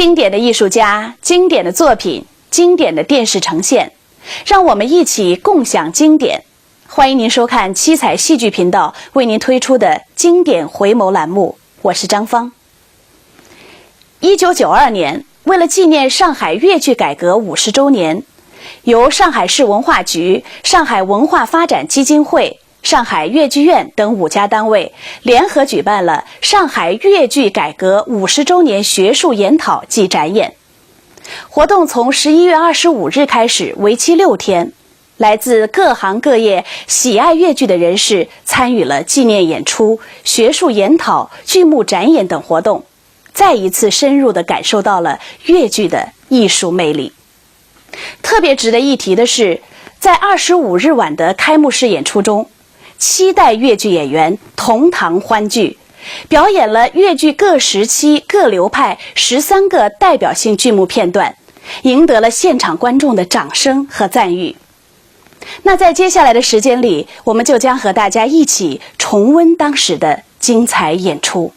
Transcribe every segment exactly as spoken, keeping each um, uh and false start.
经典的艺术家，经典的作品，经典的电视呈现，让我们一起共享经典。欢迎您收看七彩戏剧频道为您推出的经典回眸栏目，我是张芳。一九九二年，为了纪念上海越剧改革五十周年，由上海市文化局、上海文化发展基金会、上海越剧院等五家单位联合举办了上海越剧改革五十周年学术研讨暨展演。活动从十一月二十五日开始，为期六天。来自各行各业喜爱越剧的人士参与了纪念演出、学术研讨、剧目展演等活动，再一次深入地感受到了越剧的艺术魅力。特别值得一提的是，在二十五日晚的开幕式演出中，七代越剧演员同堂欢聚，表演了越剧各时期、各流派十三个代表性剧目片段，赢得了现场观众的掌声和赞誉。那在接下来的时间里，我们就将和大家一起重温当时的精彩演出。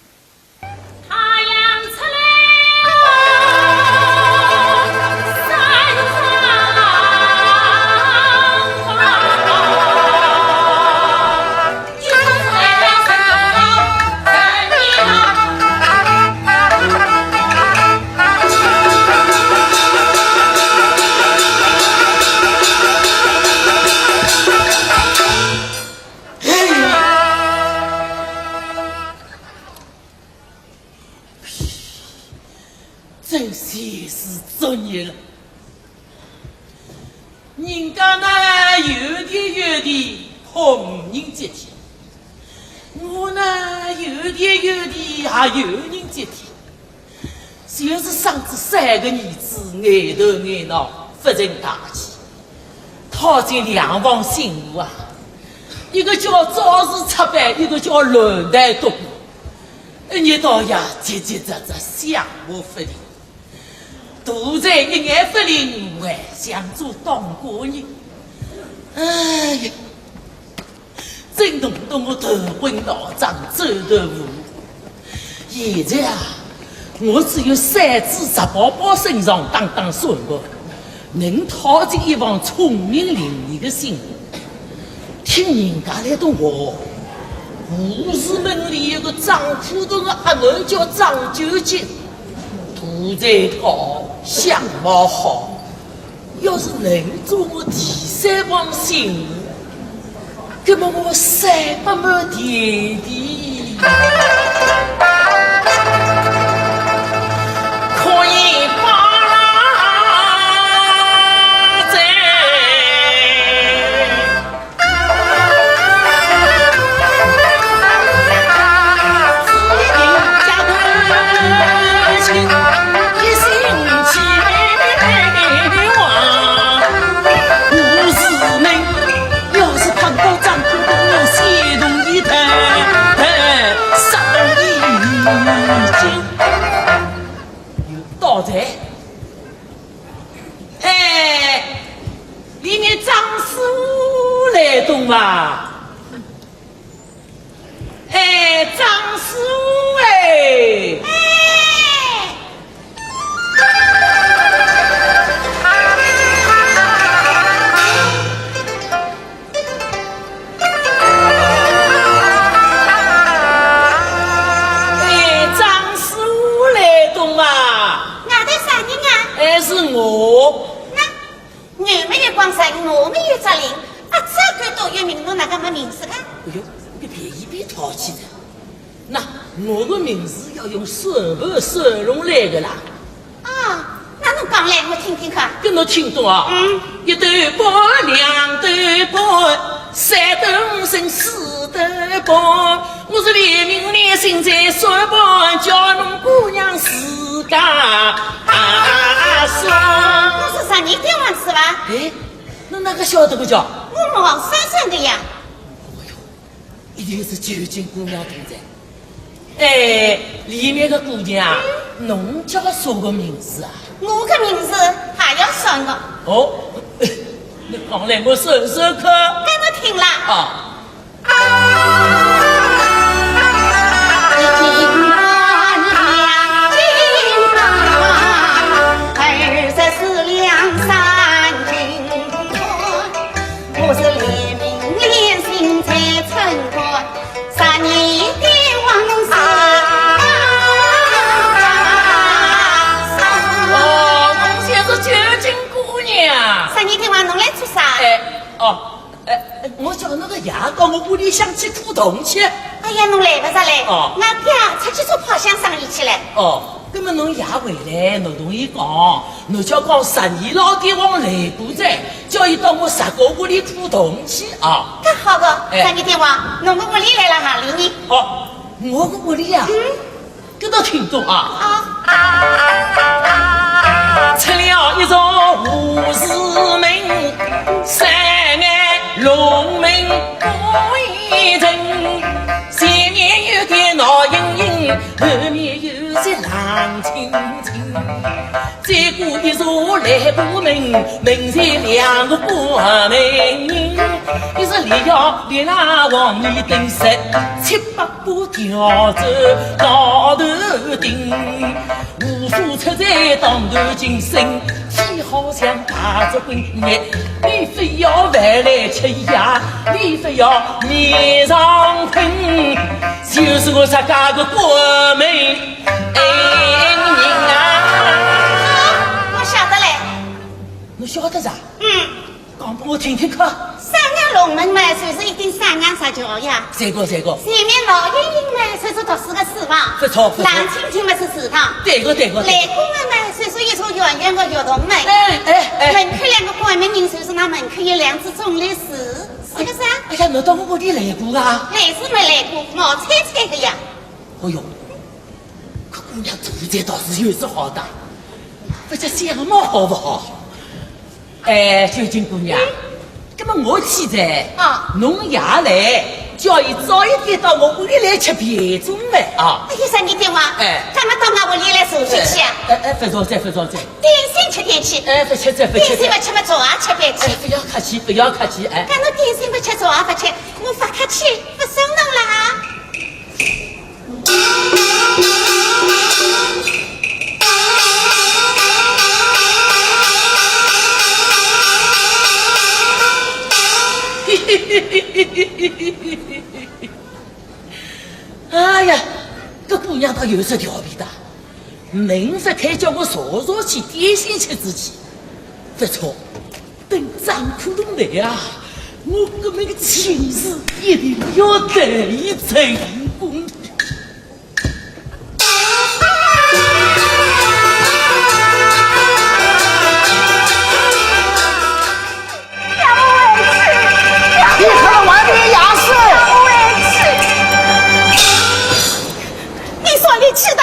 真是作孽了。人家呢，有点有点，好无人接天。我呢，有点有点，也有人接天。就是生仔三个儿子，呆头呆脑，勿成大器。讨进两房媳妇啊，一个叫早时插班，一个叫乱弹独孤。 一日到夜叽叽喳喳，相骂勿停。大仔一眼勿灵，还想做当家人。哎呀，真弄得我头昏脑胀，走投无路。现在啊，我只有三子石宝宝身上打打算盘，能讨进一房聪明伶俐的媳妇。 听人家来东话，武氏门里有个张苦头个阿囡叫张九姐，大才高，相貌好。要是能做我第三房媳妇，搿么我三百亩田地可以包了。 有道理。 哎，里面张师傅来东伐？哎，张师傅哎。哎。 哎，张师傅来东伐？外头啥人啊？哎，是我。那，侬没有光彩，我没有责任，啊，这个都有名，侬哪个没名字啊？哎哟，搿便宜便讨起的。那我的名字要用算盘算拢来的啦。 啊，那侬讲来我听听看。搿侬听懂啊？嗯。一斗半，两斗半，三斗五升，四斗半。我是黎明，你现在算盘，叫侬姑娘自家啊算。侬是啥人点玩是伐？哎，侬哪个晓得个叫？我毛三生的呀。哎哟，一定是九斤姑娘同在。 哎，里面的姑娘，侬叫啥个名字啊？我的名字还要算个。哦，侬讲来我算算看。给我听啦。啊。我屋里向去苦穷去。哎呀，侬来勿着嘞，哦。俺爹出去做炮箱生意去了。哦，搿么侬爷回来，侬同伊讲，侬叫讲十二老天王来过哉，叫伊到我十个屋里苦穷去啊。搿好个，哎。十二天王，侬个屋里来了何里呢？哦，我个屋里啊？嗯。 搿倒听懂啊。啊。出了一座无字门，三眼龙门不一人，前面有个闹盈盈，后面有些冷清清。再过一座来过门，门前两个过门人，一是李要李那王李登三，七八 把调转到头顶，无数出在当头金身，体好像大只滚热，你非要饭来吃呀，你非要面上困，就是我自家个过门恩人啊。我晓得嘞。侬晓得啥？嗯。 讲拨我听听看。三眼龙门嘛，就是一顶三眼石桥呀。是个，是个。前面闹盈盈嘛，就是读书个书房。不错，不错。冷清清嘛是祠堂。对个，对个，对个。来过门嘛，就是一座圆圆个月洞门。哎，哎，哎。门口两个过门人，就是那门口有两只钟楼寺，是不是啊？哎呀，侬到我屋里来过啊？来是没来过，毛猜猜个呀。哦哟，搿姑娘做事倒是有数好的，不知相貌好不好？ 哎，秀琴姑娘，嗯。那么我去哉，啊。侬爷来，叫伊早一点到我屋里来吃便当来啊。哎呀，啥人电话？哎。干嘛到俺屋里来坐坐去啊？哎，哎，不坐哉，不坐哉。点心吃点去。哎，不吃哉，不吃哉。点心不吃嘛，早也吃点去。哎，不要客气，不要客气，哎。搿侬点心不吃，早也不吃，我不客气，不送侬了啊。 哎呀，搿姑娘倒有数调皮的，门勿开叫我坐坐去，点心吃仔去。不错， 等张克隆来啊，我搿门亲事一定要代伊成功。让我回去，让我回去。你说你气的，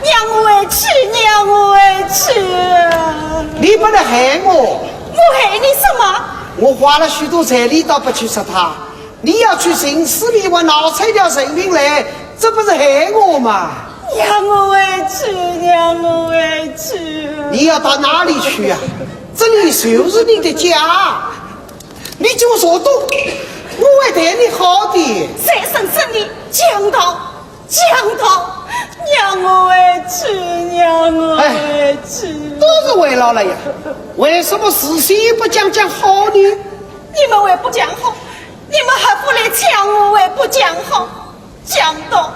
让我回去，让我回去。你不能害我。我害你什么？我花了许多彩礼倒不去说他，你要去寻四面佛闹出一条人命来，这不是害我吗？让我回去，让我回去。你要到哪里去呀？这里就是你的家。 你就说多，我会对你好的。再生生你强盗，强盗，让我回去，让我回去。哎，都是为了了呀，为什么事先不讲讲好呢？你们会不讲好，你们还不来抢我，会不讲好。 强盗，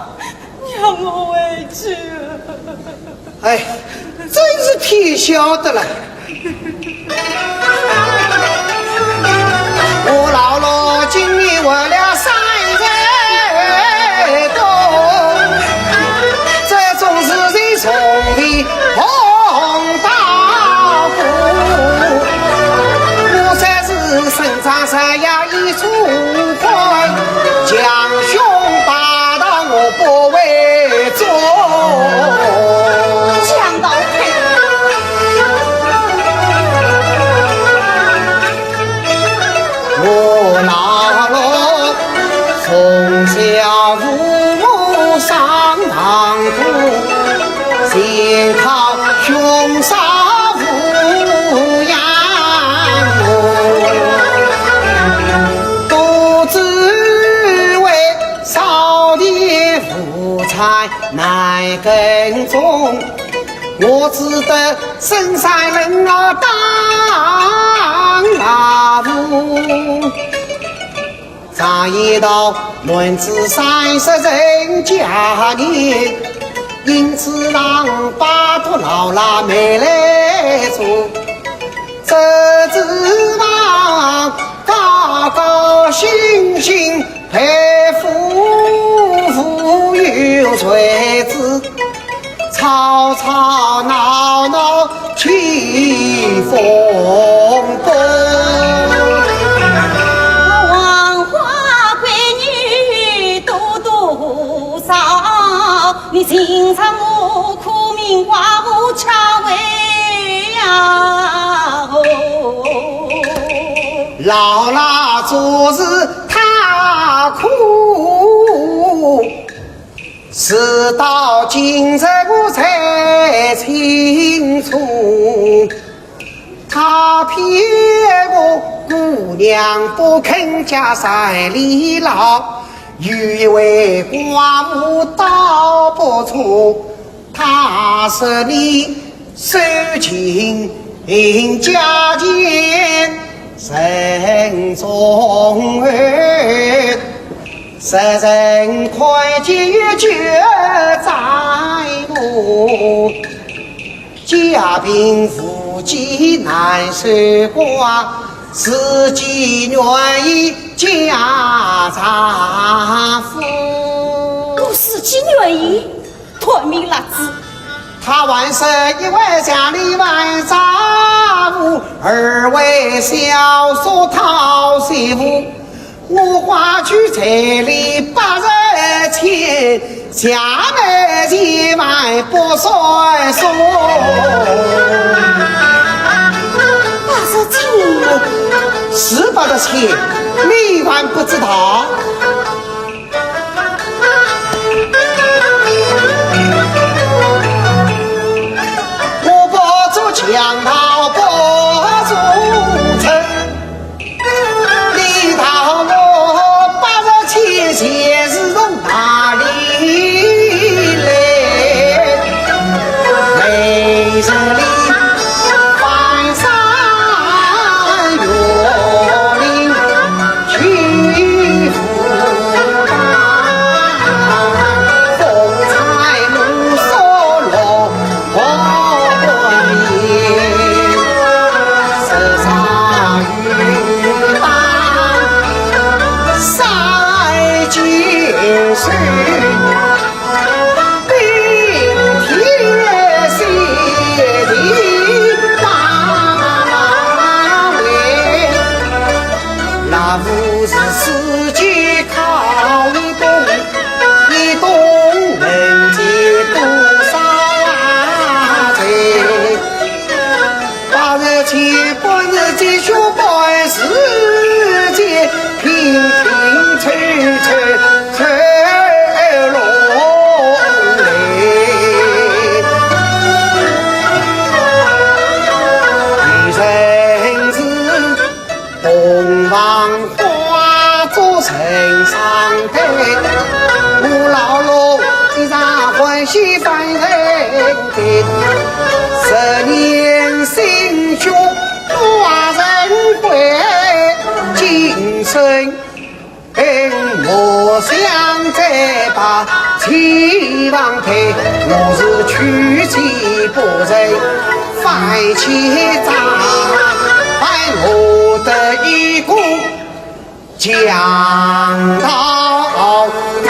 让我回去。哎，真是天晓得了。我老老今年活了三十冬，这种事情从未碰到过。我才是生长在呀 一处官，强凶霸道我不会做。强盗！我老了从小父母双亡故，全靠兄嫂抚养我。 独子为少年无才难耕种，我只得深山林坳打獵。常言道，男子三十成家业，因此让我拜托老辣妹来做。 这指望高高兴兴我黄花闺女多多少，你情长我苦命，我无巧慧呀。哦，老衲做事太苦，事到今日我才清楚。 他骗我姑娘不肯嫁山里老，有一位寡母倒不错，他说你受尽家钱人中儿，实在看见绝哉我。 家贫无计难守寡，自己愿意嫁丈夫。我自己愿意？断命辣子！他还说一为祥里还丈夫，二为孝顺讨媳妇。 我花去彩礼八十千，下面千万不算数。八十千？是八十千，你还不知道？我不做强盗，不做贼。 你道我八十千钱是从哪里来？每日里翻山越岭去赴汤，风餐露宿落 我的命，十三余担，三千岁，冰天雪地打来，那不是世界考验。 你懂人间多少罪？八十千官人，这血本世界，平平凑凑凑拢来。人是 洞房花烛成双对，我老老一场欢喜犯人对，十年心血化成灰，今生 莫想再把妻房配，我是娶妻不成犯奸账，还落得一个强盗胚。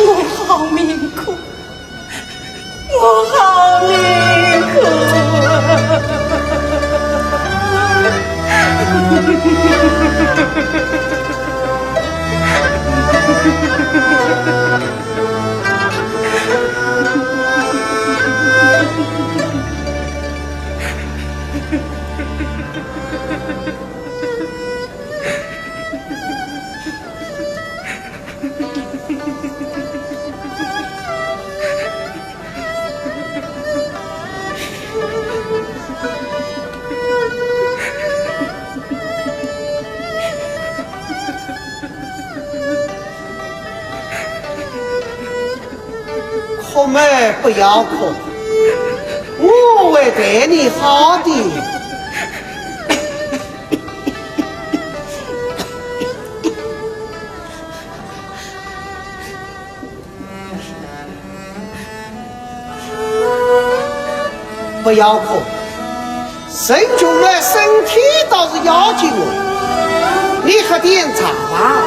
我好命苦，我好命苦。哭么不要哭，我会对你好的。 不要哭，人穷了，身体倒是要紧哦。你喝点茶吧。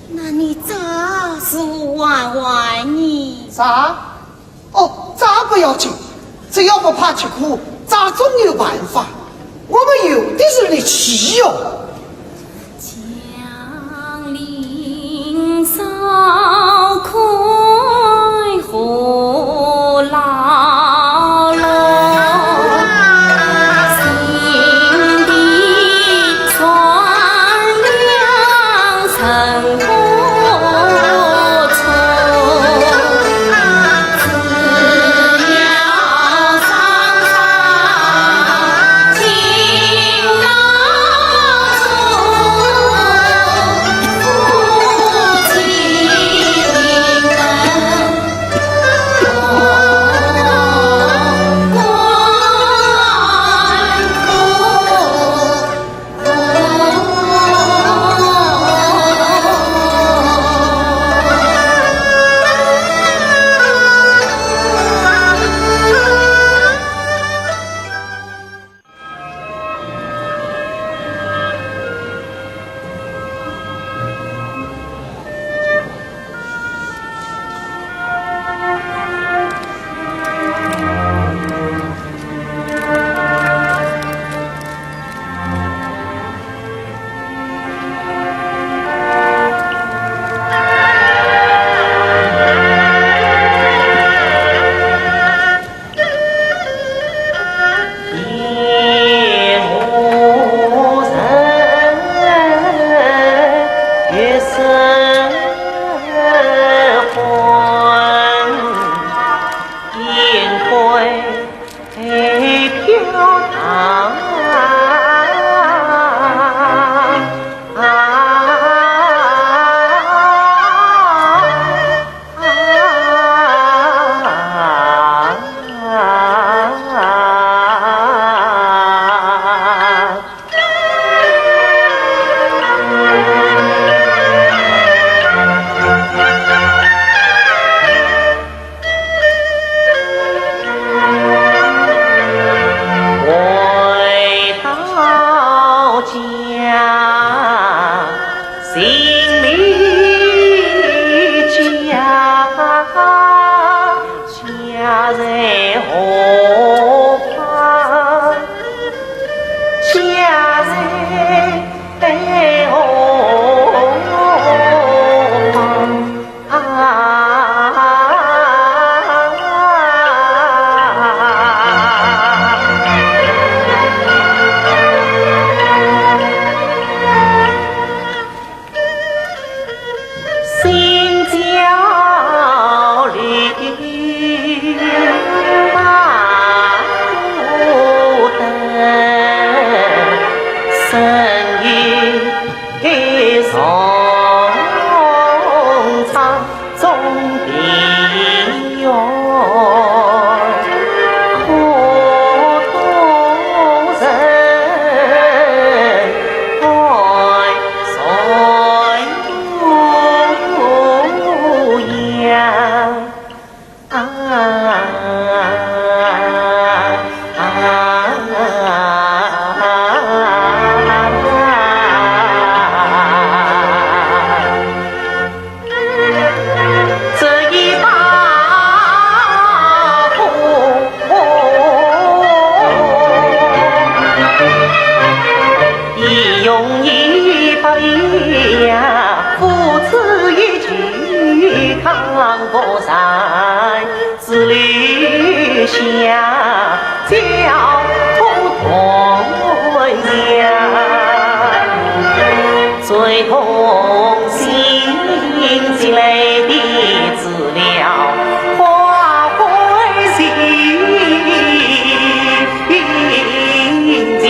那你咋是玩玩呢？啥？ 哦，这不要紧，只要不怕吃苦，这总有办法。我们有的是力气哟。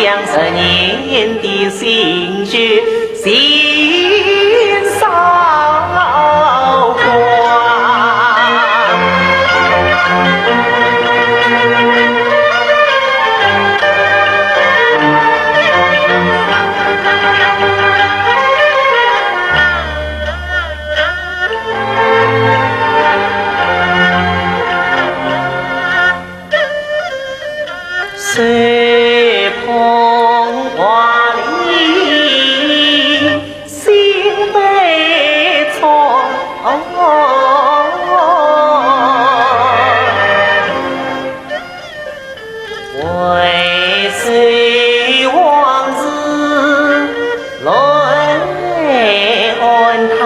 人的心事心上花。谁捧花礼，心被穿？为谁往事泪暗淌？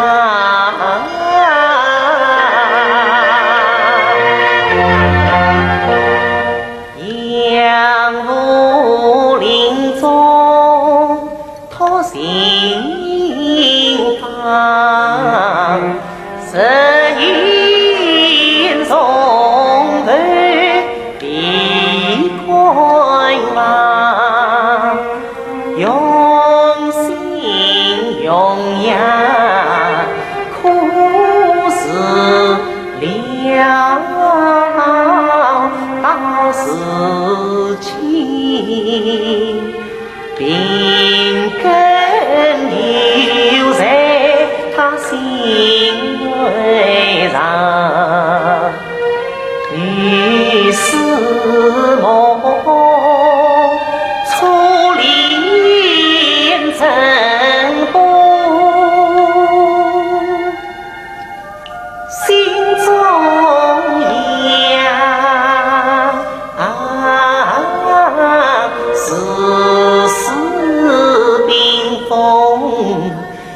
杨柳林中托心房，日影重头闭关望。 用心用眼，可是了到自己，病根留在他心头上。 雨丝蒙，初恋成风，心中呀，丝丝冰封，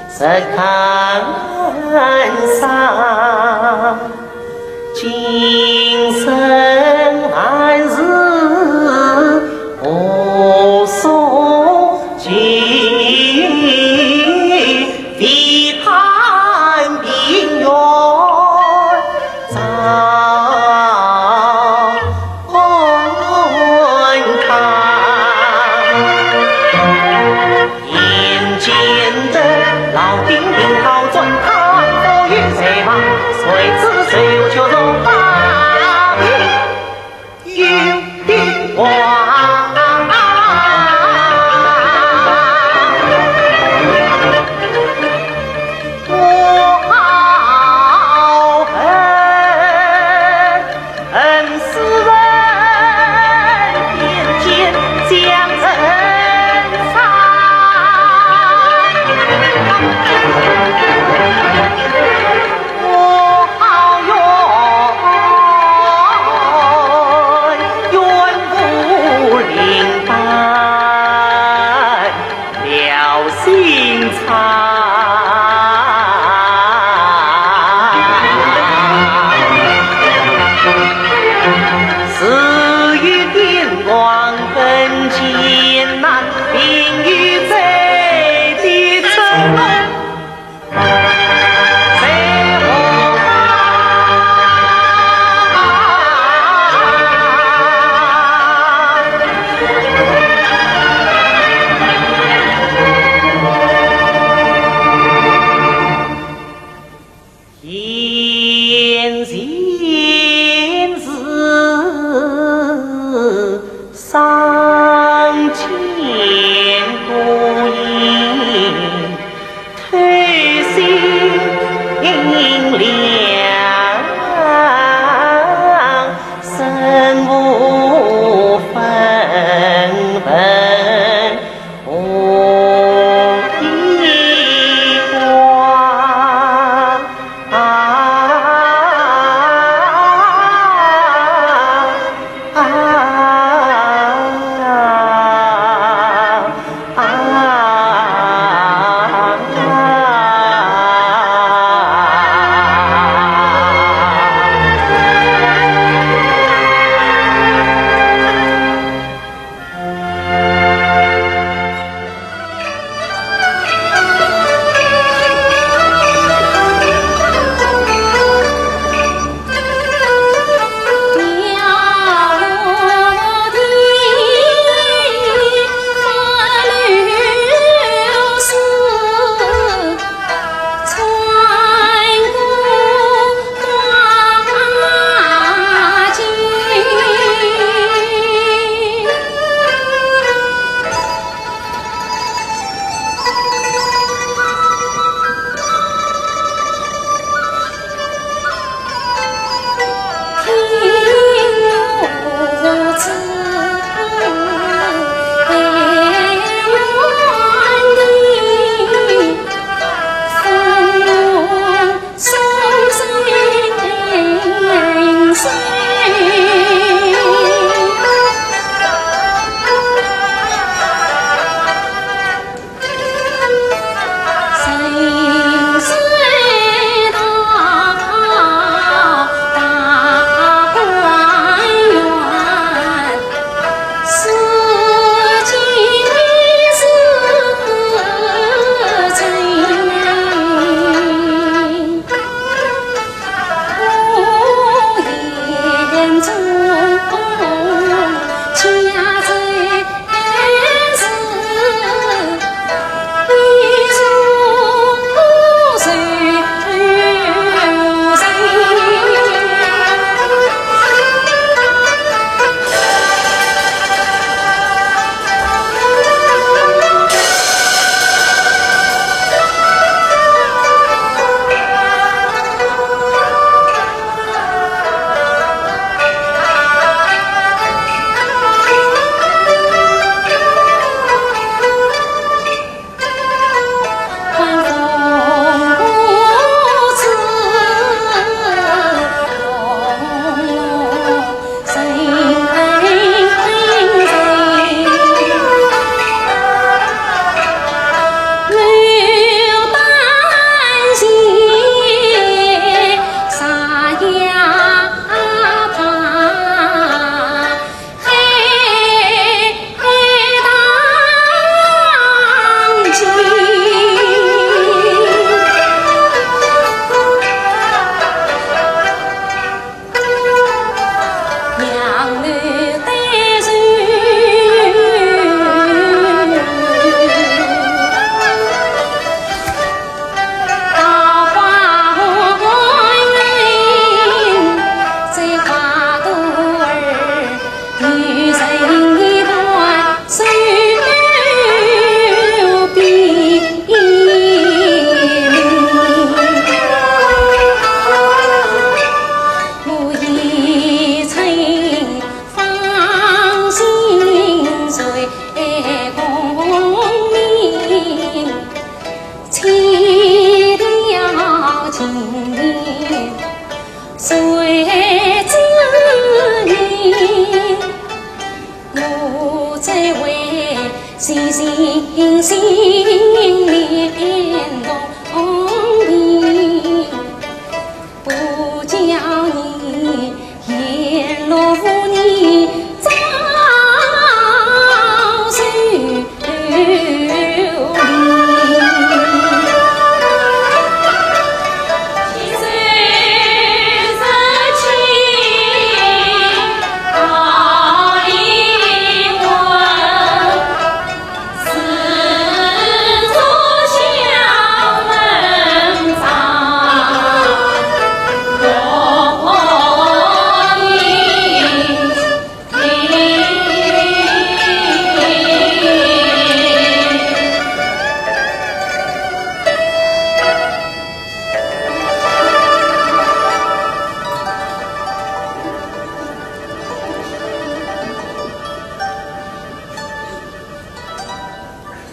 怎堪伤？ 今生万事无所求，唯叹平原照 安康。眼见得老兵临洮船，汤火又在望，谁知谁又却入大病有病亡。 我好恨，恨死人，天天将人杀。我好怨，怨无灵丹。 了心肠。自有点光更艰难，病愈在的春。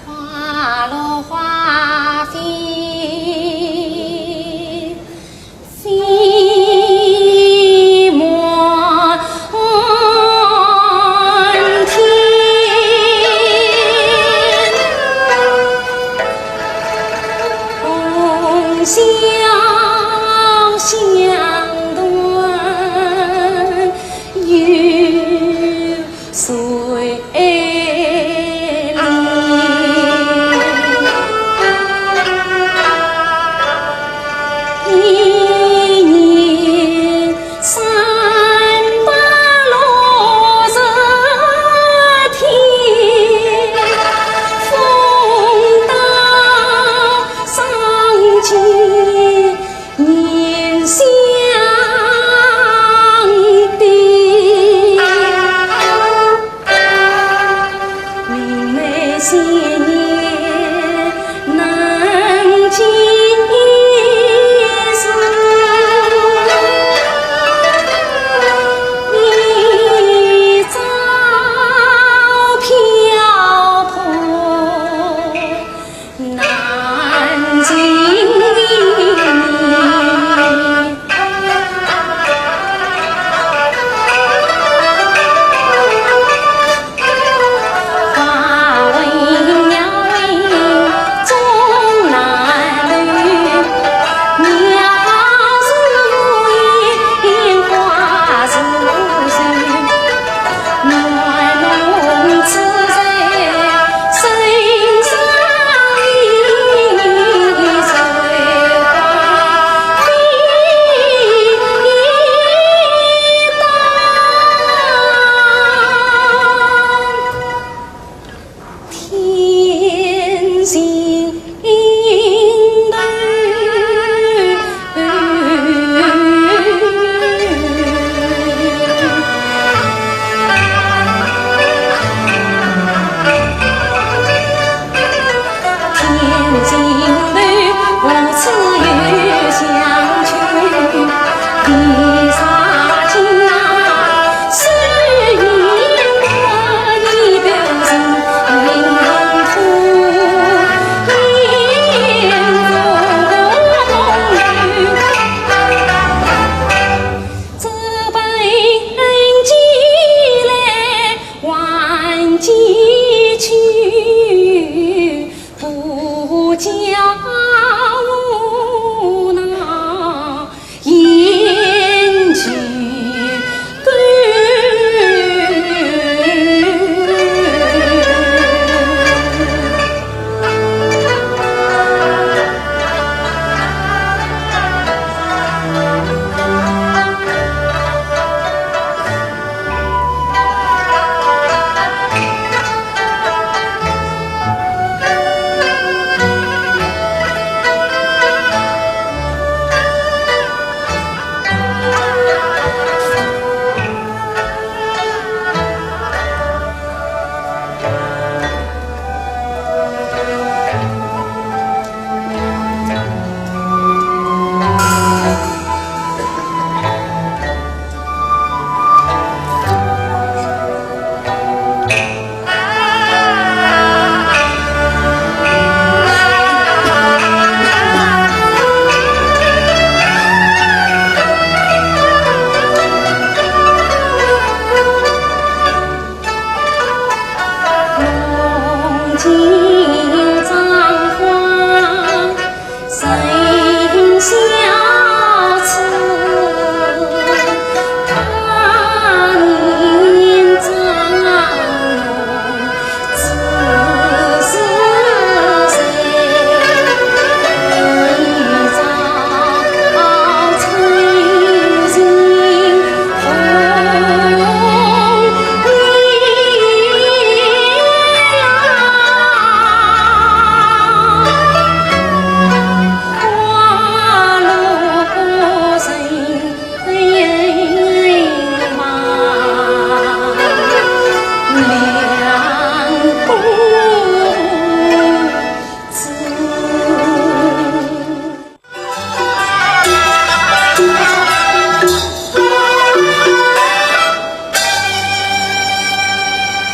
花落花飞飞满天，红消香断又 谁怜？一年三百六十天，风刀霜剑 年相对，明媚鲜艳难见时，一朝漂泊 难寻觅。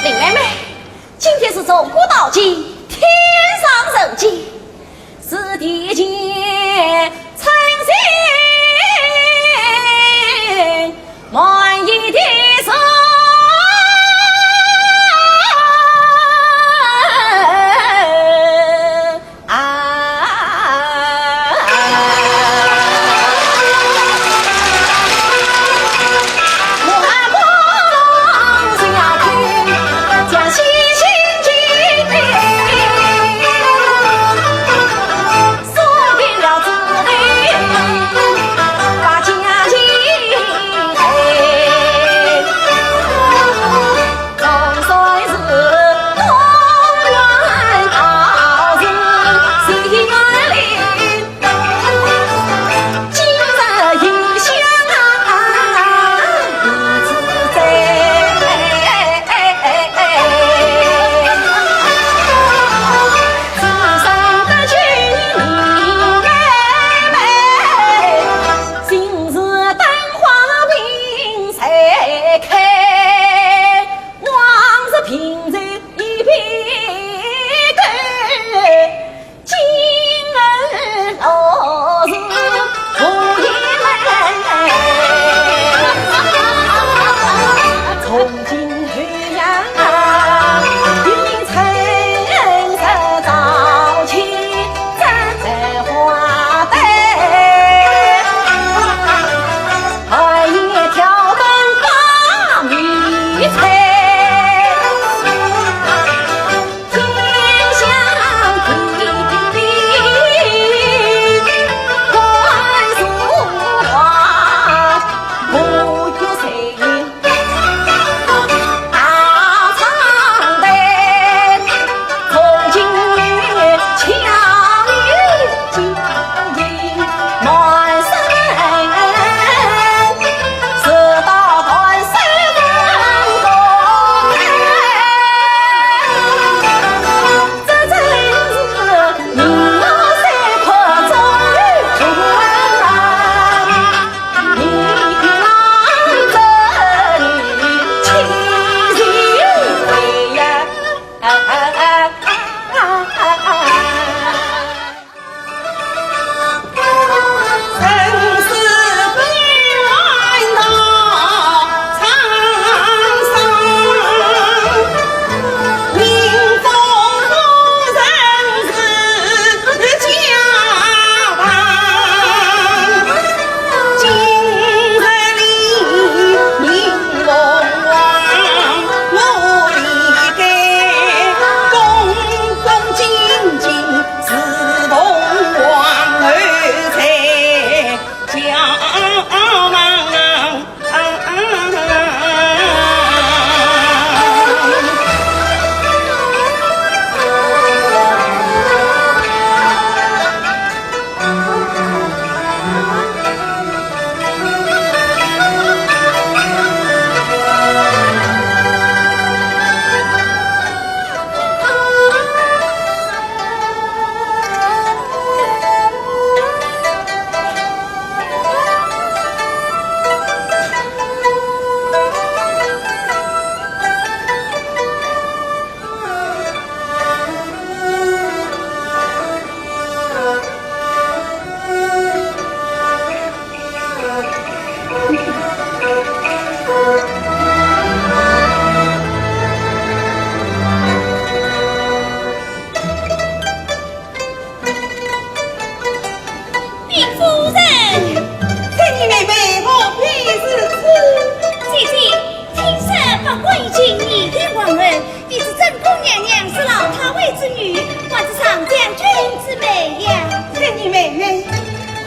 林妹妹，今天是从古到今，天上人间，是地间春心满意的事。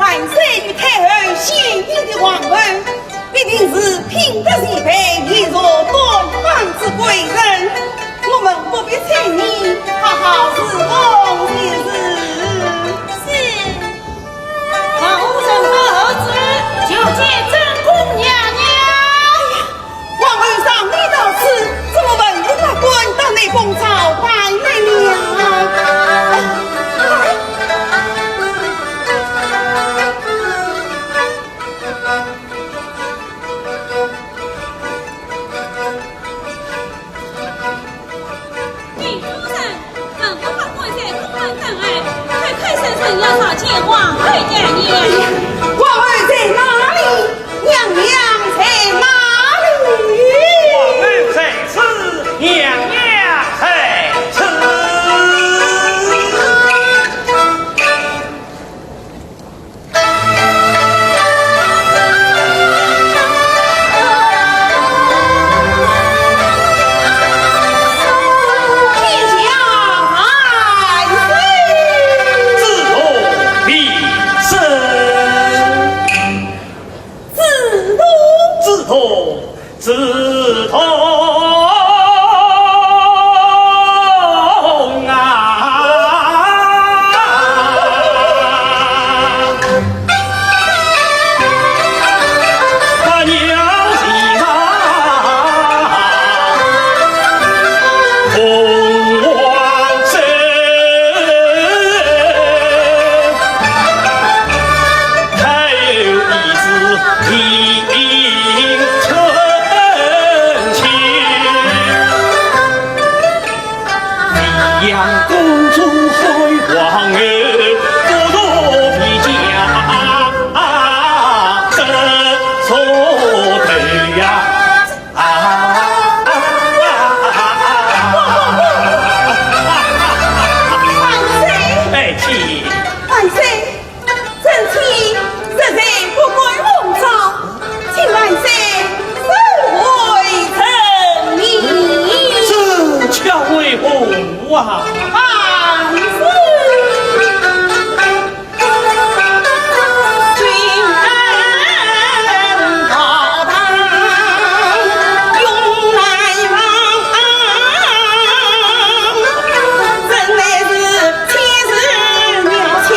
万岁与太后选定的皇后，必定是品德齐备、仪容端方之贵人。我们不必猜疑，好好侍奉就是。是。皇后圣旨，就见正宫娘娘。 皇后尚未到此，怎么文武百官到内宫朝拜来了？李夫人， 文武百官在宫门等候，快快升圣，要朝见皇后娘娘。皇后在哪里？娘娘在哪里？皇后在此，娘娘在此。 万岁！万岁！ 臣妾实在不敢奉诏，请万岁赦回臣命。这叫为何啊？万岁！君恩大大，永难忘。真乃是千事妙巧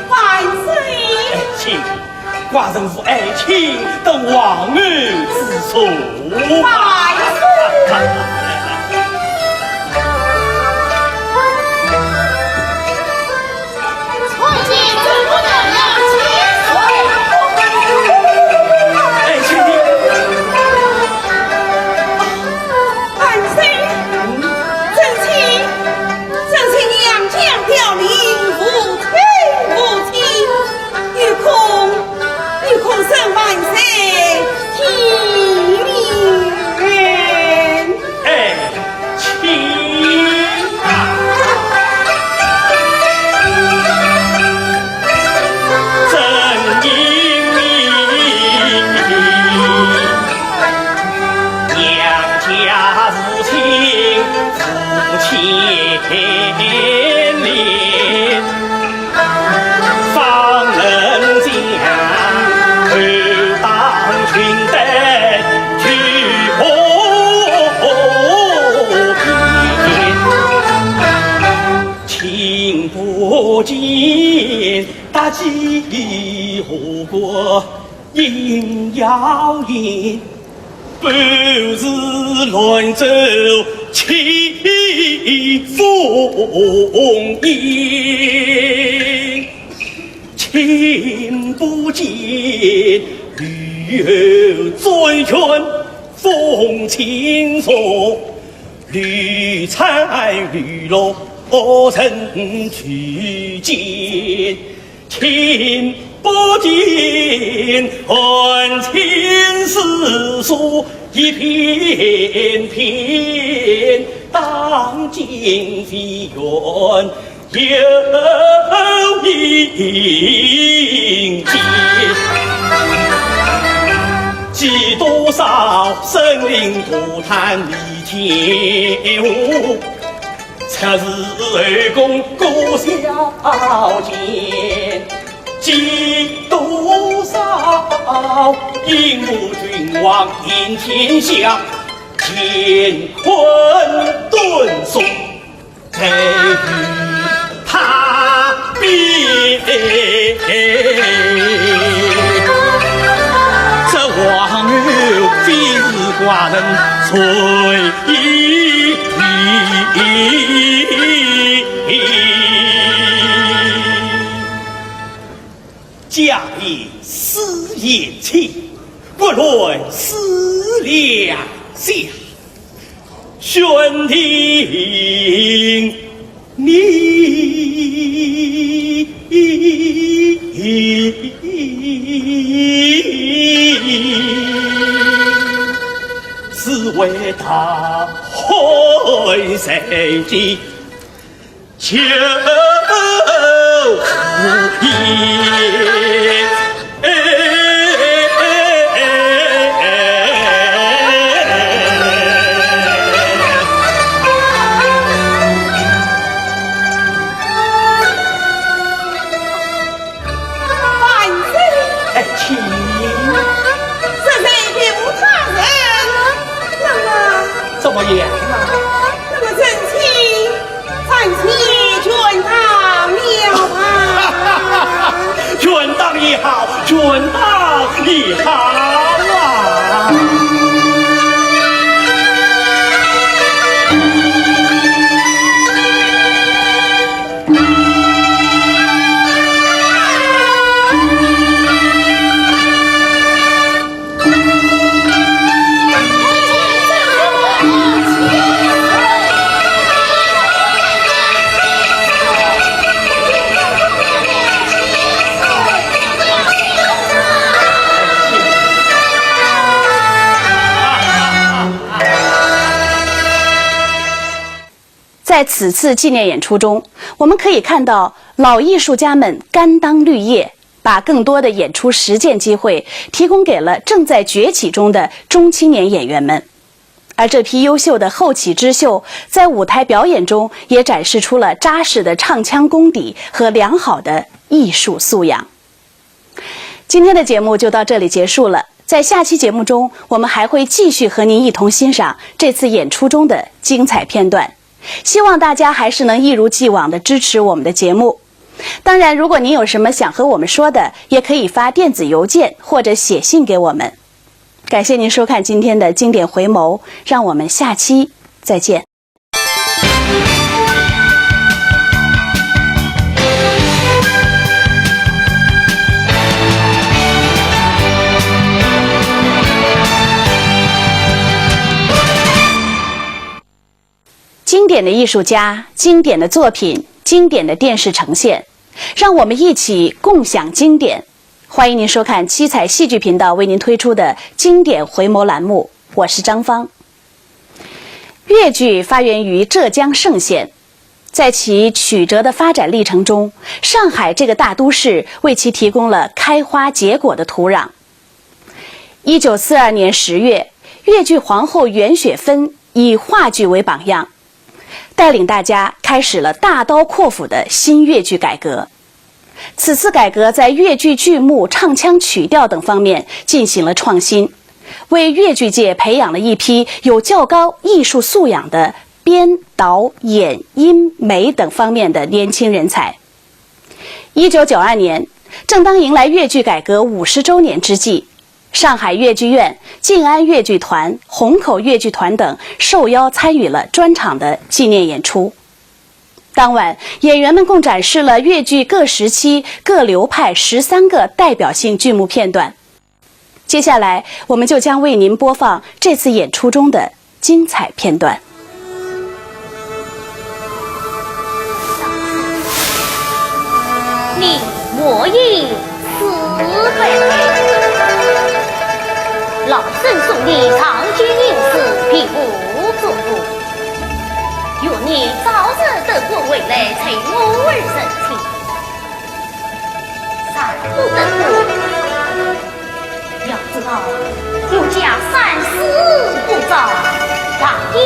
万岁！请，寡人无爱卿，登皇后之座。万岁！哎，请。万岁！臣妾，臣妾娘家飘零，无亲无戚，有空，有空受万岁体面。哎， 请啊！朕英明，娘家无亲无戚，方能将后代寻得去后天。 听不见，大计何国应妖言，不是乱奏起风言。听不见，吕后专权封秦宋， 吕产吕禄人拒见，听不见，寒窗四射一片片，当今飞远 有影迹，几多少生灵涂炭未添污，出自后宫各小贱，几多少英武君王行天下，乾坤顿挫。 在与他比，这王后非是寡人最意。家有四贤妻，不论思量想。 选定你，是为大汉社稷 求福也。万岁！爱卿。这人并无他人，怎么，怎么样啊？那么臣妾，臣妾全当了吧？全当也好，全当也好啊。 在此次纪念演出中，我们可以看到老艺术家们甘当绿叶，把更多的演出实践机会提供给了正在崛起中的中青年演员们。而这批优秀的后起之秀，在舞台表演中也展示出了扎实的唱腔功底和良好的艺术素养。 今天的节目就到这里结束了。在下期节目中，我们还会继续和您一同欣赏这次演出中的精彩片段。希望大家还是能一如既往的支持我们的节目。当然，如果您有什么想和我们说的，也可以发电子邮件或者写信给我们。感谢您收看今天的经典回眸，让我们下期再见。经典的艺术家，经典的作品，经典的电视呈现，让我们一起共享经典。欢迎您收看七彩戏剧频道为您推出的经典回眸栏目，我是张芳。越剧发源于浙江嵊县，在其曲折的发展历程中，上海这个大都市为其提供了开花结果的土壤。一九四二年十月，越剧皇后袁雪芬以话剧为榜样，带领大家开始了大刀阔斧的新越剧改革。此次改革在越剧剧目、唱腔、曲调等方面进行了创新，为越剧界培养了一批有较高艺术素养的编、导、演、音、美等方面的年轻人才。一九九二年，正当迎来越剧改革五十周年之际，上海越剧院、静安越剧团、虹口越剧团等受邀参与了专场的纪念演出。当晚，演员们共展示了越剧各时期、各流派十三个代表性剧目片段。接下来，我们就将为您播放这次演出中的精彩片段。你莫因此悲，老身送你长久隐士，平复足腹。愿你早日得官回来，随我儿成亲。 若不得官，要知道我家三世不招，但以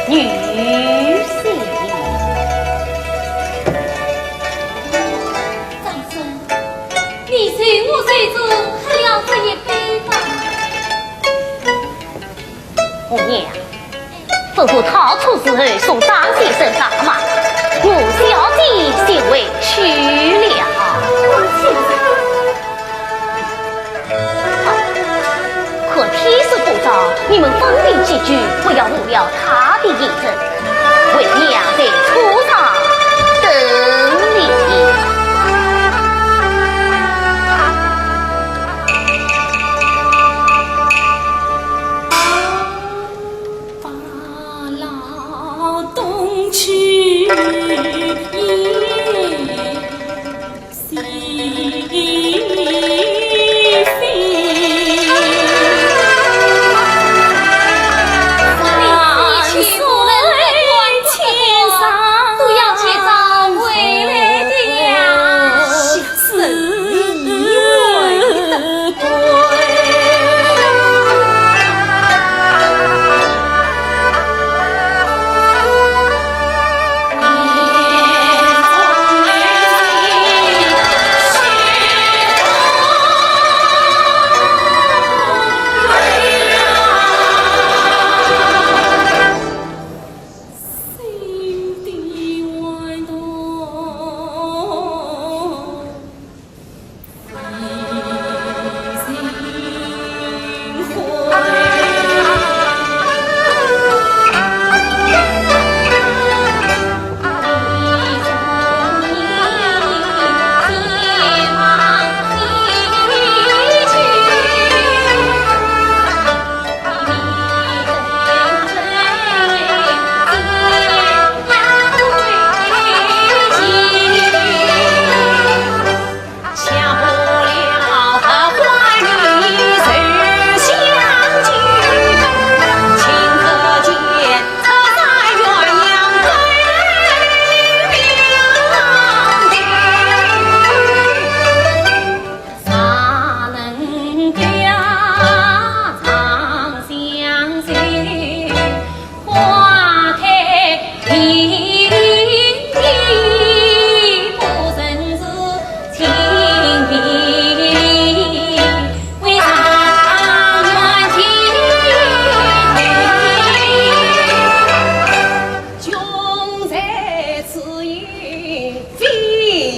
女婿。长孙，你随我随子喝了这一杯吧。 红娘，吩咐逃出时候送张先生大马，我小姐先回去了。啊，看天色不早，你们分别几句，不要误了他的行程。为娘在车上等你。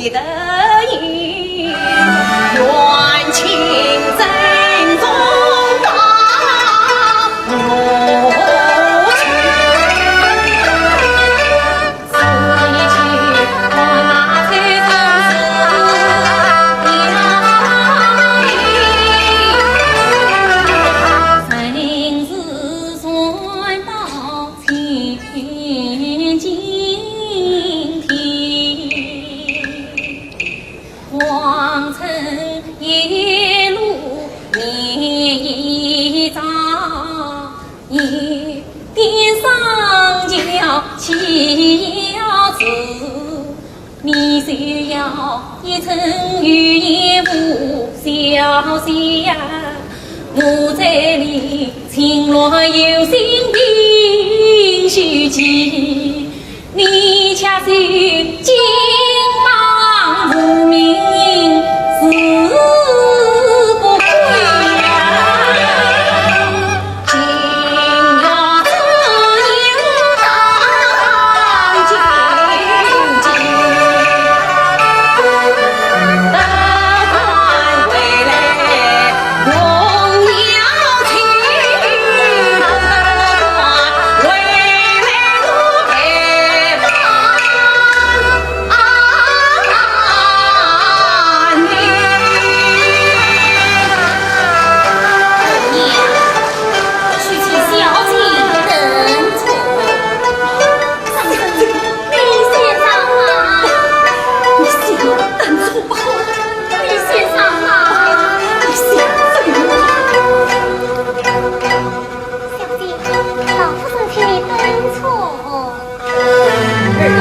小姐，老夫人请你等坐。儿啊，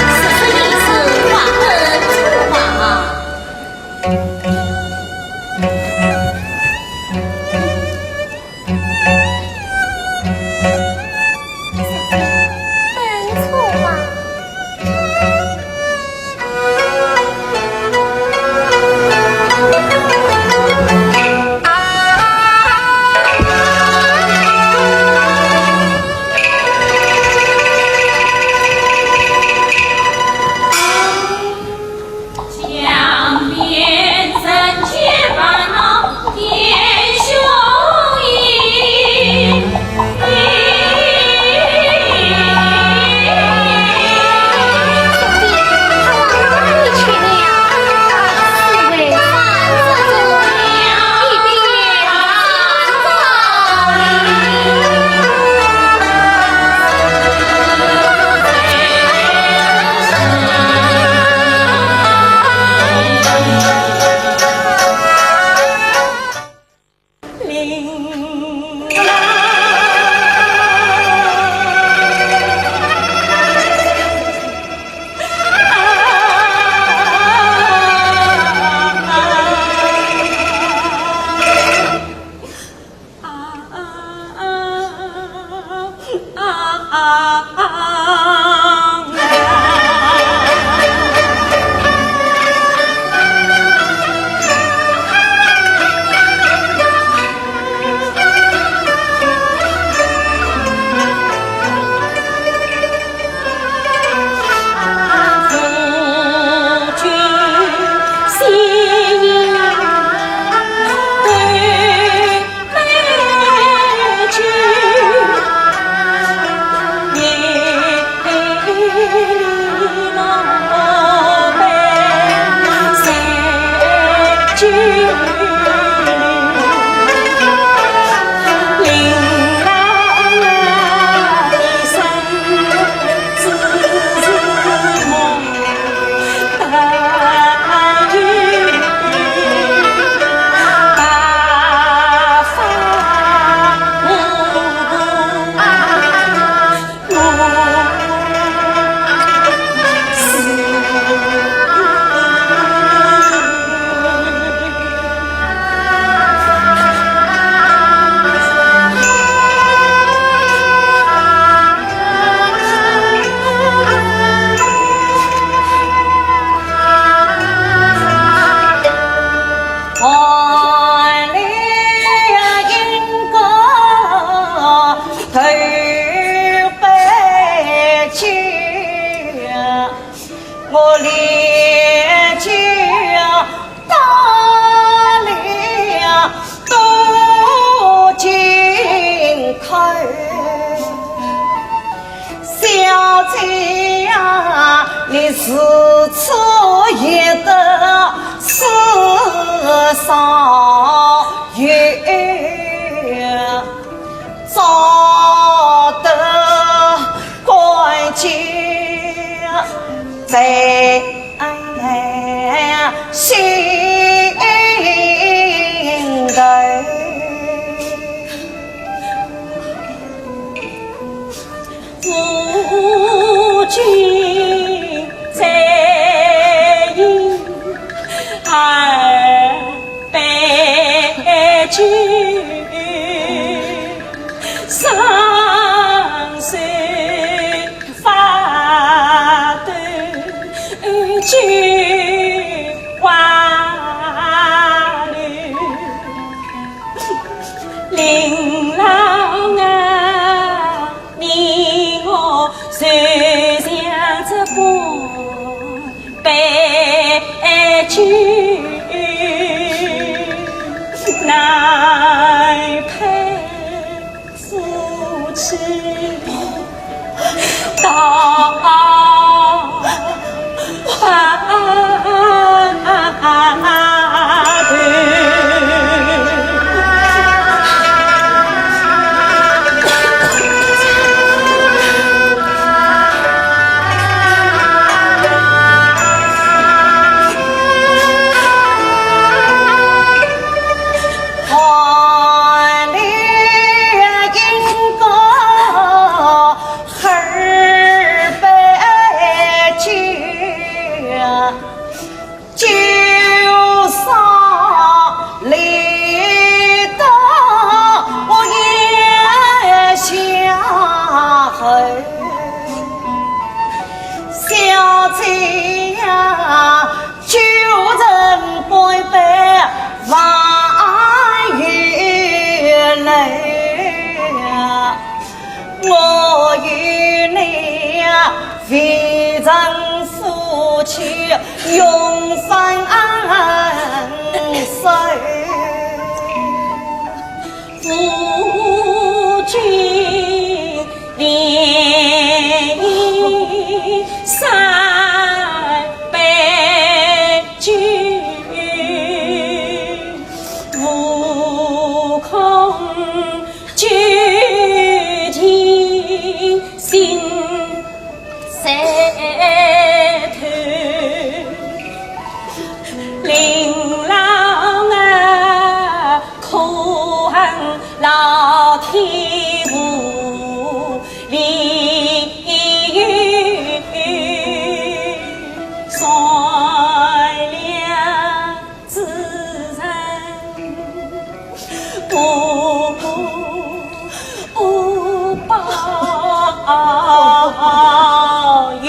是，是，你是话等坐吧。小姐，等坐吧。到了多金口，小姐呀，你如此也得是少爷，做得官家在 心头。夫君再饮二杯酒，双手 发抖，酒花流。令郎啊，你我就像这官杯酒，难配 夫妻到白头。换了一个二杯酒，酒色里的我也下喉。小姐呀， 酒成杯杯万语泪啊，我与你未曾夫妻永生死。 夫君连饮三杯酒，无空酒定心 在头。令郎啊，可恨老天无理由，善良 之人，不报应。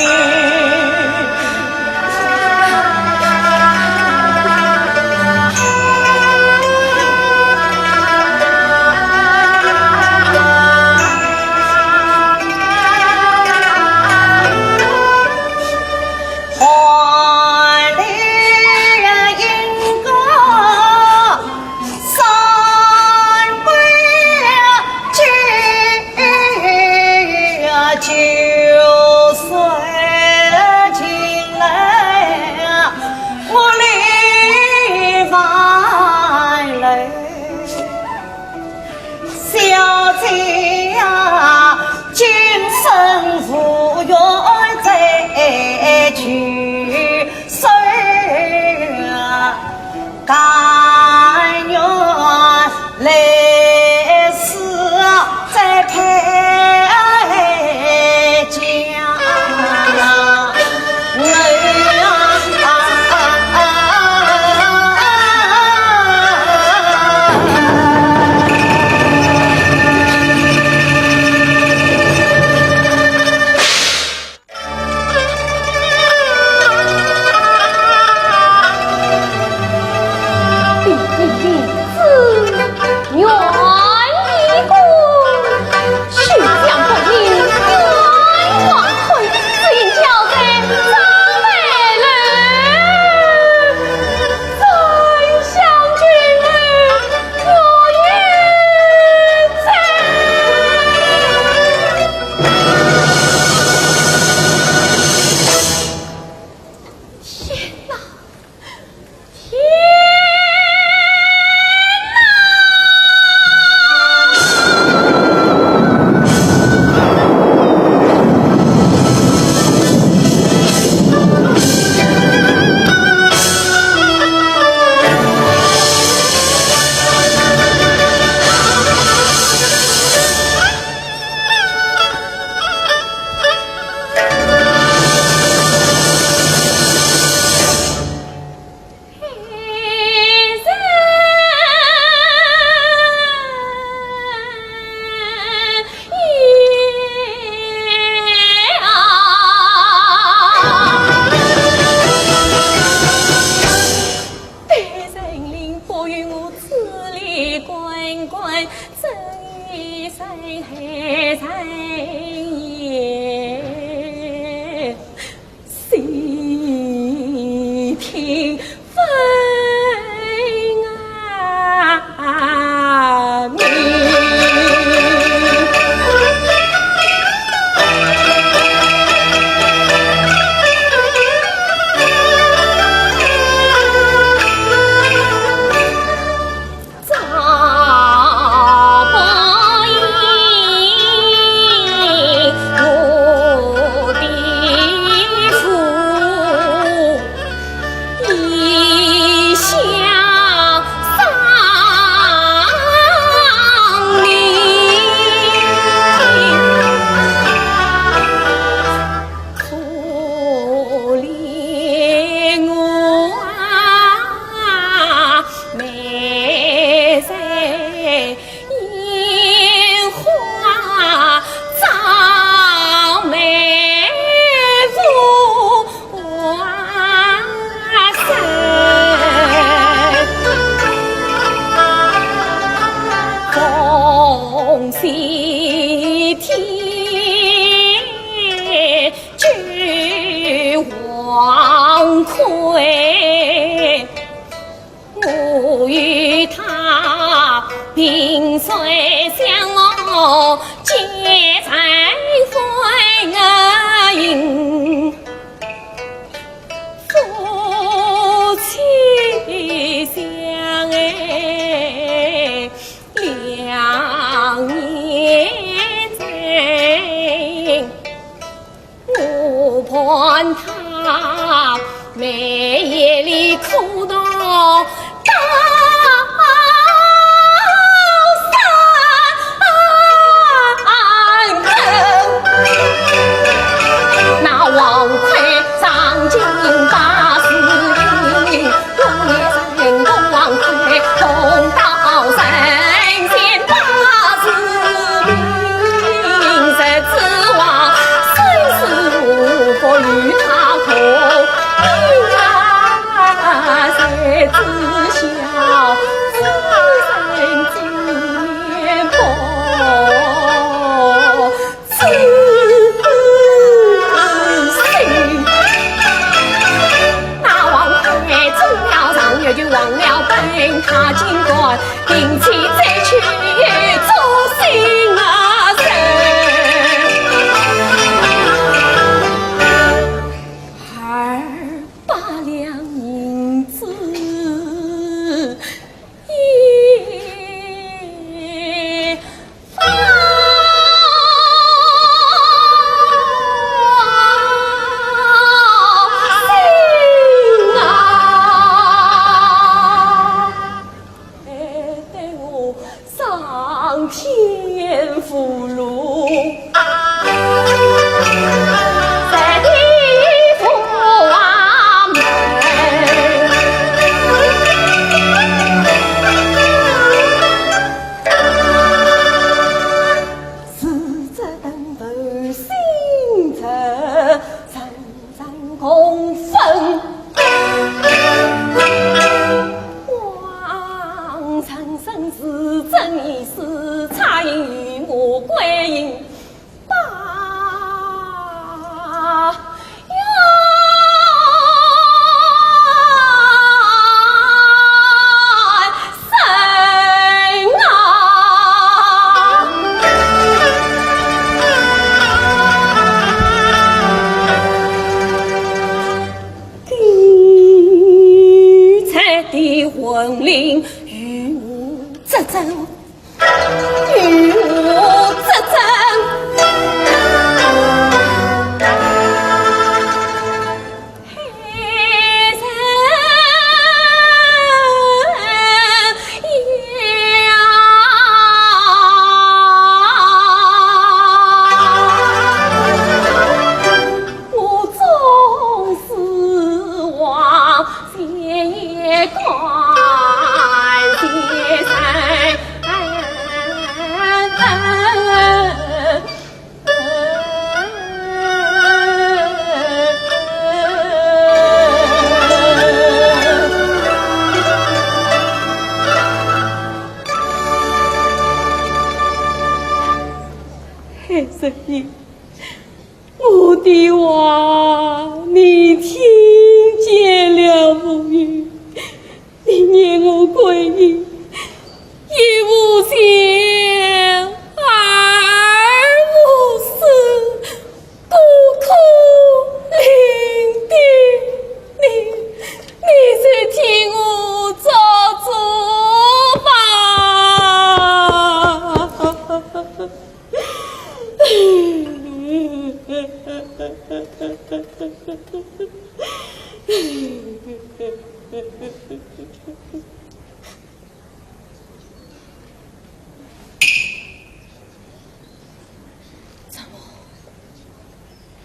怎么？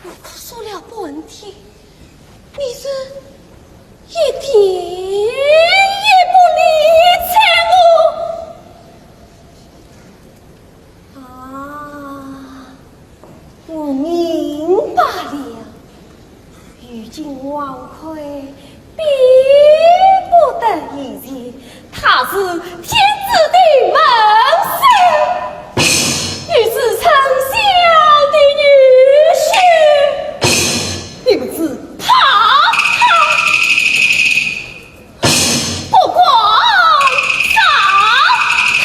我哭诉了半天，你是一点也不理睬我。啊，我明白了。 如今王魁比不得以前，他是天子的门生，又是丞相的女婿，你们只怕他，不敢杀他。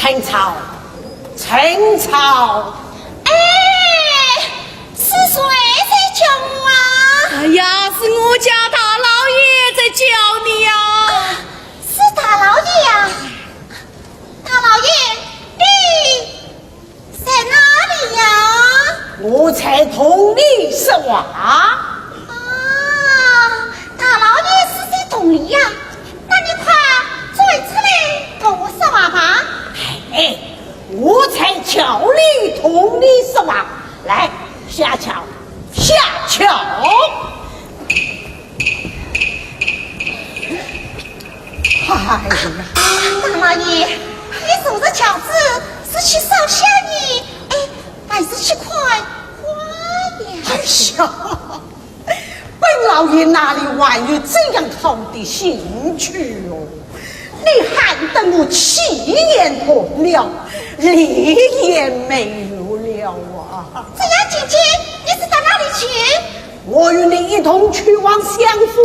陈超，陈超。哎，是谁在叫我啊？哎呀，是我家大老爷在叫你呀。啊，是大老爷呀。大老爷，你在哪里呀？我在洞里说话。啊，大老爷是在洞里呀？那你快钻出来同我说话吧。哎，我在桥里同你说话。来，下桥，下桥。 哎呀，大老爷，你坐着轿子是去烧香呢，哎，还是去看花呀？哎呀，本老爷哪里还有这样好的兴趣哦？你害得我气焰断了，泪也没有了啊！这样，姐姐，你是到哪里去？ 我与你一同去往相府，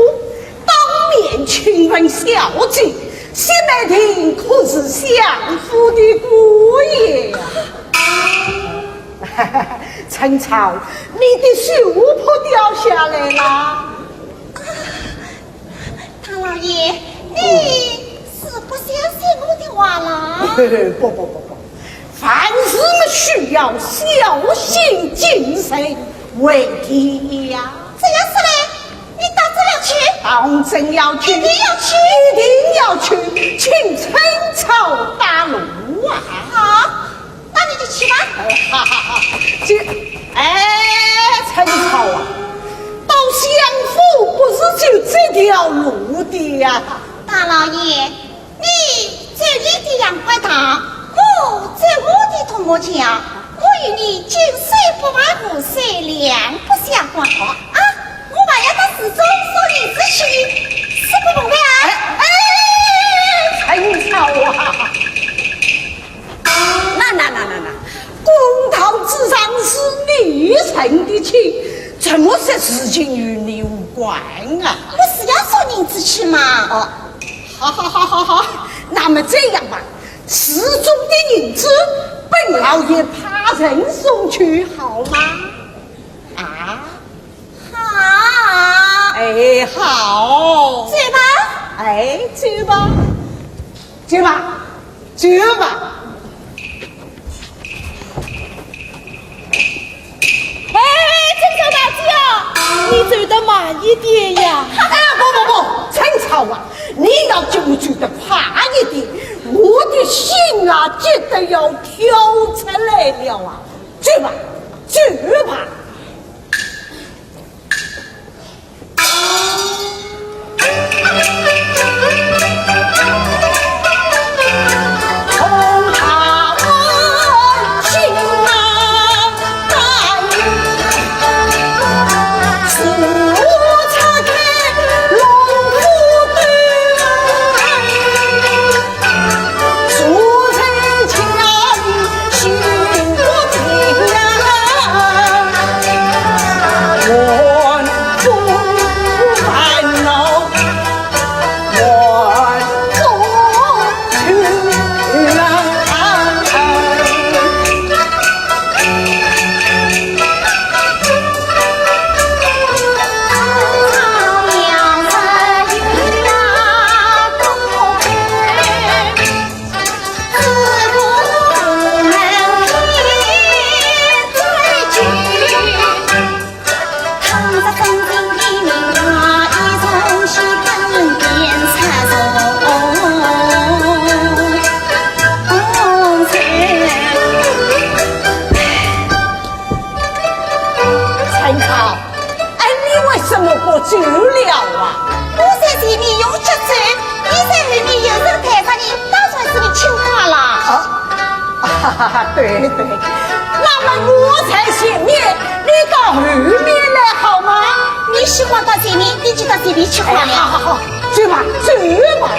当面请问小姐，薛兰亭可是相府的姑爷呀？陈超，你的手帕掉下来了。大老爷，你是不相信我的话了？不不不不， 凡事嘛需要小心谨慎为宜呀。这样说来，你到这里去？当真要去，一定要去，一定要去，请陈超带路啊！好，那你就去吧。哈哈哈，这，哎，陈超啊，到相府不是就这条路的呀？大老爷， 你走你的阳关道，我走我的独木桥，我与你井水不犯河水，两不相干。啊，我还要到寺中送银子去，是不明白啊？哎，哎，陈超啊，那那那那那，公道之上是你成的亲，怎么说事情与你无关啊？我是要送银子去嘛。哦， 好好好好好，那么这样吧，寺中的银子，本老爷派人送去，好吗？啊？好。哎，好。走吧。哎，走吧，走吧，走吧。 哎，陈超大姐啊，你走得慢一点呀。哎，不不不，陈超啊，你要叫我走得快一点，我的心啊，急得要跳出来了啊！走吧，走吧。陈超，哎，你为什么不走了啊？我在前面用脚走，你在后面用手抬着呢，当然是你请客了。啊，哈哈哈，对对，那么我在前面，你到后面来好吗？你喜欢到前面，你就到前面去好了。哎，好好好，走吧，走吧。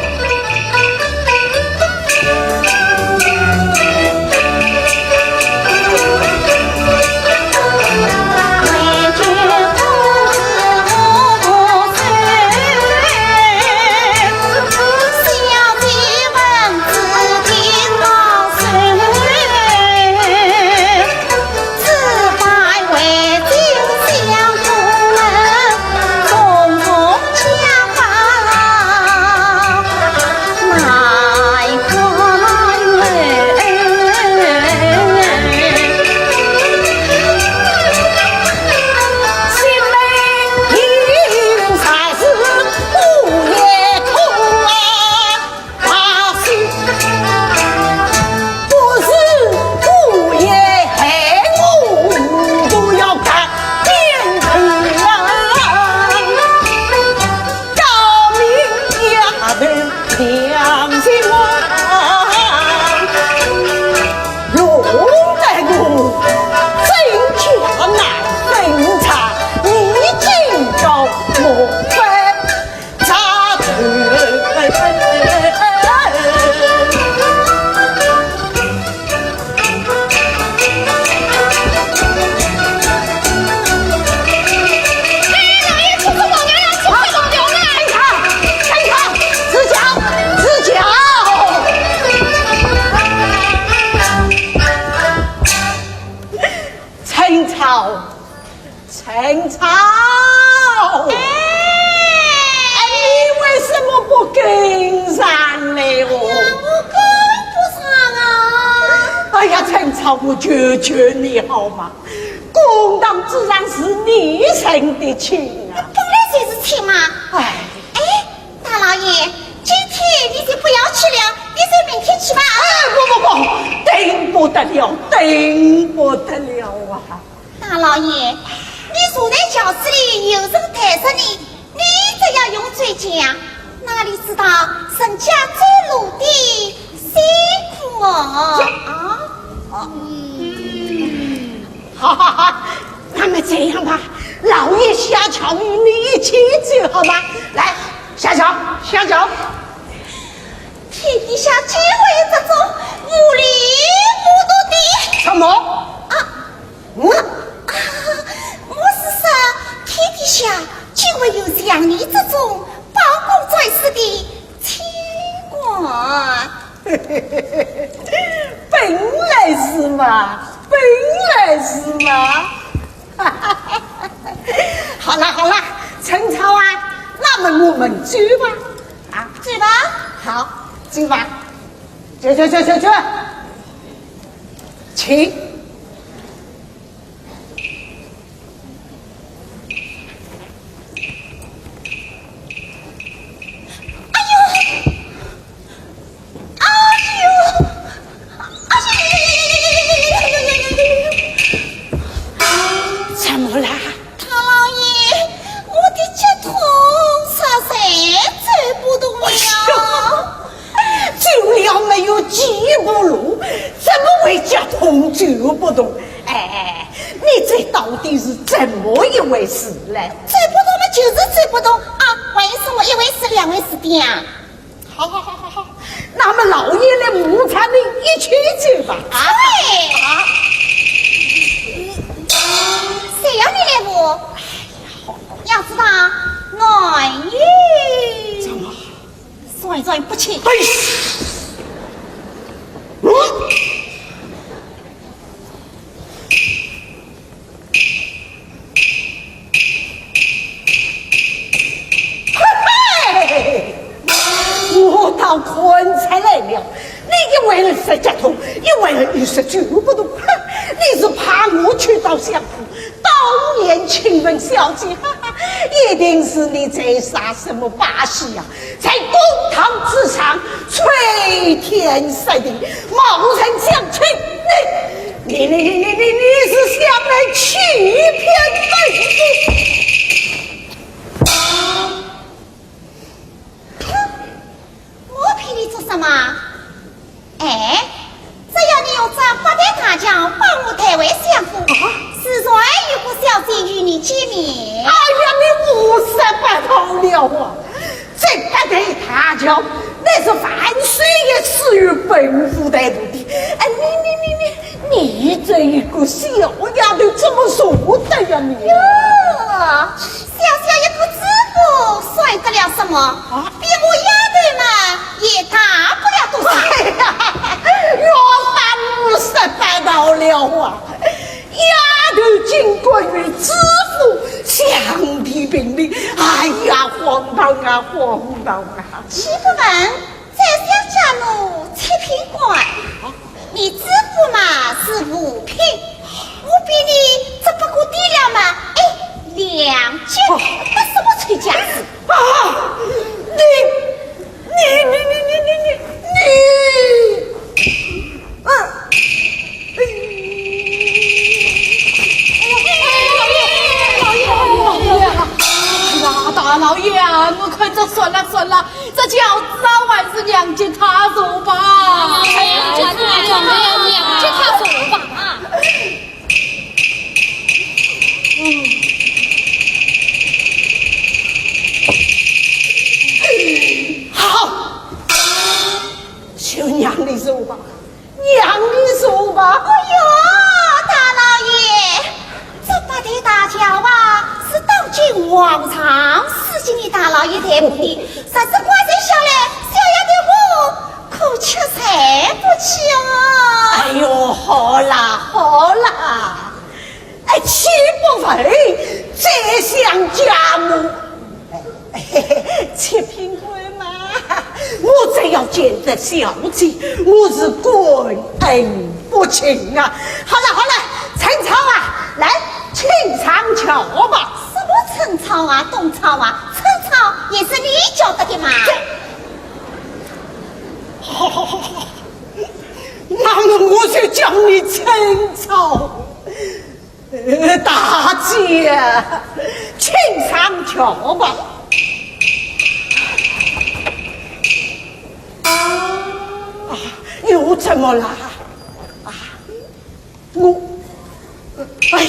陈超，哎，你为什么不跟上来哦？我跟不上啊。哎呀，陈超，我求求你好吗？公堂之上是你成的亲啊。本来就是亲嘛。哎，哎，大老爷，今天你就不要去了，你就明天去吧。哎，不不不，等不得了，等不得了啊！大老爷，你坐在轿子里，有人抬着你，你只要用嘴讲，哪里知道人家走路的辛苦哦。啊？好好好，那么这样吧，老爷下轿与你一起走好吗？来，下轿，下轿。天底下竟会有这种糊里糊涂的。什么？啊，嗯？啊，我是说，天底下竟会有像你这种包公转世的清官。本来是嘛，本来是嘛。好了好了，陈超啊，那么我们去吧。啊，去吧。好，去吧。去去去去去，请。哎呦！ 哎呦，哎呦！怎么了？大老爷，我的脚痛，实在走不动了。哎呦，走了没有几步路，怎么会脚痛走不动？哎，你这到底是怎么一回事嘞？走不动嘛，就是走不动啊，万一是我一回事、两回事的呀。 好好好好好，那么老爷来扶着你一起去吧。啊，对。啊，谁要你来扶？要知道，俺也……怎么？算一算不去。哎，嗯？ 嘿嘿，我倒看出来了，你一会儿说脚痛，一会儿又说走不动，哼，你是怕我去到相府，当面请问小姐，哈哈，一定是你在耍什么把戏呀、在公堂之上吹天说地，冒认乡亲，你，你，你，你，你，你是想来欺骗本府？哼，我骗你做什么？哎，只要你用这八抬大轿把我抬回相府，啊？自然有个小姐与你见面。哎呀，你胡说八道了啊！ 这八抬大轿，乃是万岁爷赐予本府抬步的。哎，你，你，你，你，你这一个小丫头，怎么说得呀你？哟，小小一个知府，算得了什么？啊？比我丫头嘛，也大不了多少。哎呀，又在胡说八道了啊！ 丫头竟敢与知府相提并论，哎呀，荒唐啊，荒唐啊！岂不闻宰相家奴七品官，你知府嘛是五品，我比你只不过低了嘛，哎，两级，哦。那什么吹架子？啊，你 你，你，你，你，你，你，啊！哎呀，大老爷啊，我看这算了算了，这轿子啊，还是让给他坐吧。哎呀，这轿子让给他坐吧啊。 好，就让你坐吧，让你坐吧。哎呦，大老爷，这八抬大轿啊，是当今皇上赐给你大老爷抬步的，实在怪罪下来，小丫头我可吃罪不起哦。哎呦，好啦，好啦。 哎，请哎，宰相驾临。七品官嘛，我只要见得小姐，我是感恩不尽啊。好了好了，陈操啊，来，请上轿吧。什么陈操啊，董操啊，陈操也是你叫得的嘛。好好好好，那么我就叫你陈操。 呃，大姐，请上轿吧。啊，又怎么了？啊，我，哎，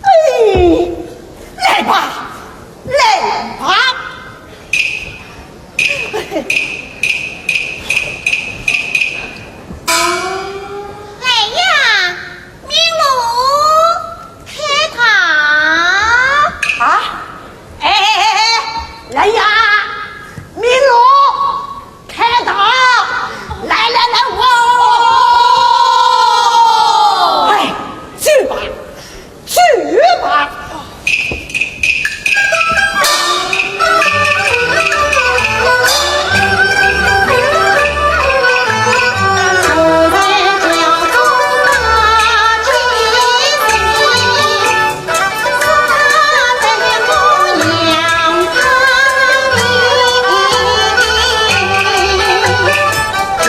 哎，来吧，来吧。 来呀，明路开道。啊？哎哎哎哎，来呀，明路开道。来来来，我。哎，去吧。 去吧。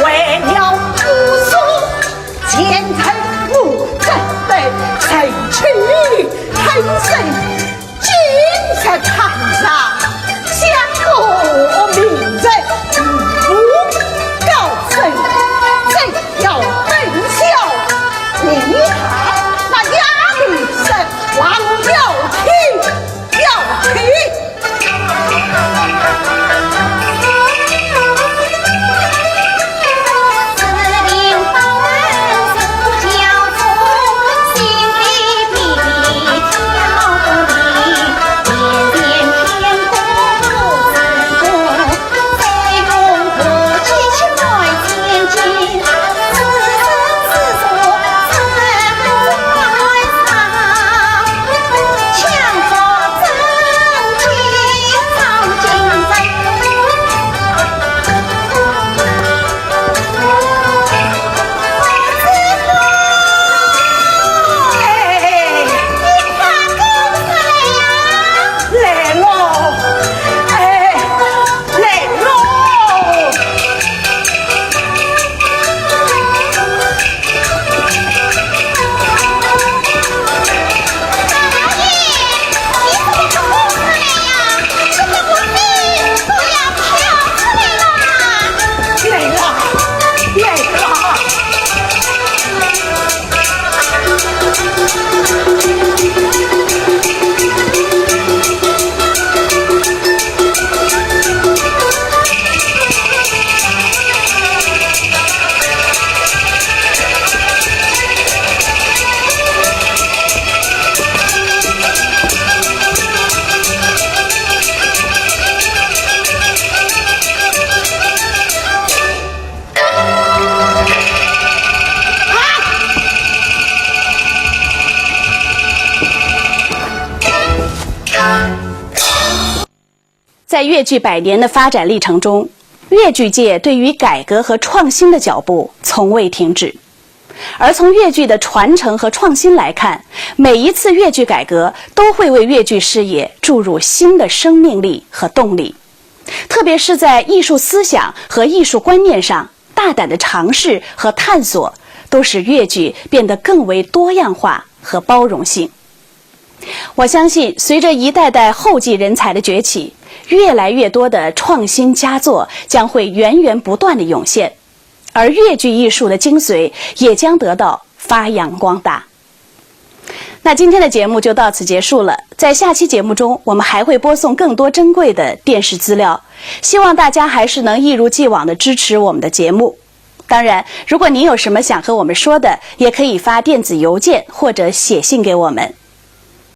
为了武松 前程无可等，谁去很深，今日堂上，想我名人，无高升，怎要本校名堂，那衙门是王要听。 要听。来喽，哎，来喽。大爷，你怎么不出来呀？这个我命都要跳出来了。来了，来了。 在越剧百年的发展历程中，越剧界对于改革和创新的脚步从未停止。而从越剧的传承和创新来看，每一次越剧改革都会为越剧事业注入新的生命力和动力。特别是在艺术思想和艺术观念上，大胆的尝试和探索，都使越剧变得更为多样化和包容性。我相信，随着一代代后继人才的崛起，越来越多的创新佳作将会源源不断的涌现，而越剧艺术的精髓也将得到发扬光大。 那今天的节目就到此结束了。在下期节目中，我们还会播送更多珍贵的电视资料。希望大家还是能一如既往的支持我们的节目。当然，如果您有什么想和我们说的，也可以发电子邮件或者写信给我们。